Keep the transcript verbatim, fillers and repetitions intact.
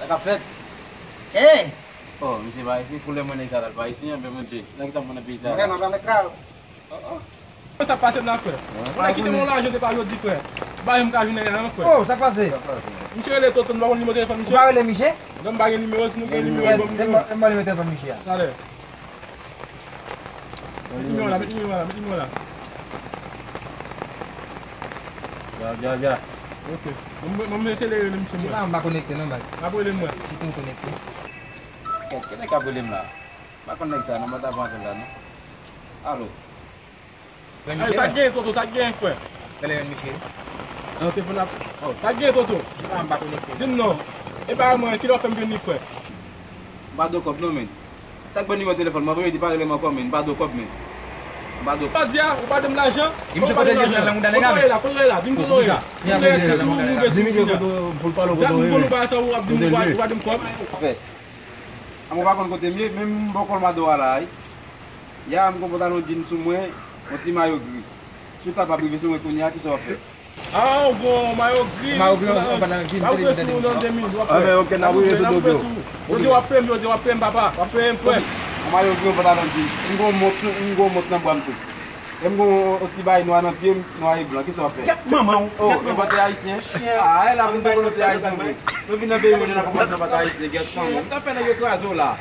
Sa k ap fèt? Ey! Oh, misye pa isi, koulè mwen nèg sa la, l pa isi, anben, Bondye. Nèg sa mwen nan peyi sa la. Mwen, mwen pa mèt travay. Oh, oh. Sa pase m la, frè? Ou la kite mwen lajan, se pa jodi, frè. Ba m ka vin la, non, frè. Oh, sa k pase? Misye rele Toto, m pa konn nimewo telefòn misye. Ou pa rele misye? Non, m pa gen nimewo, si nou gen nimewo, ban m nimewo. Ban m nimewo telefòn misye a. Talè. Met nimewo la, met nimewo la, met nimewo la. Ya, ya, ya. Ok. Mwen, mwen, mwen eseye rele misye mwen. Mwen pa konekte non, baz. N ap rele mwen. Si tou konekte. Kèt, ki nèg k ap rele m la? M pa konn nèg sa non, mwen ta pran apèl la non. Alo. Ay, sa gen, Toto, sa gen, frè? Talè menm, Michel. Nan telefòn ap. Oh, sa gen, Toto? Mwen pa konekte. Di m non. E pa mwen, kilè w fè m jwenn li, frè? M pa do kòb non, men. Sa k ban nimewo telefòn mwen, premye di pa rele m ankò, men. M pa do kòb, men. M pa do. Pa di a, ou pa de m lajan. Ou pa de m lajan. Kote w ye la, kote w ye la, di m kote w ye. Di m kote w ye. Di m kote w ye. Pou l pale kote w ye. Pou nou pale sa, w ap di m, ou pa de m kòb. Fè. A mwen pa konn kote m ye, menm m bò kòl mado a la, wi. Ya, m gon pantalon jeans sou mwen, yon ti mayo gri. Si w ta pa rive sou mwen kounye a, kisa w ap fè? Ah, ou gon mayo gri. Mayo gri, yon pantalon jeans, pa rive sou mwen nan de minit, w ap fè. Ah, men ok, n ap rive sou do w. Yo di w ap peye m, yo di w ap peye m, papa. W ap peye m, frè. Yon mayo gri, yon pantalon jeans. M gon mont sou, m gon mont nan bra m tou. E m gon yon ti bagay nwa nan pye m, nwa e blan. Kisa w ap fè? Kèt manman w. Oh, envante ayisyen. Chyen. Ah, e la pou envante ayisyen, vre. Nou vin nan peyi moun, nou pa konn envante ayisyen, gèt fanm. Chyen, w ta fè nèg yo kraze w la.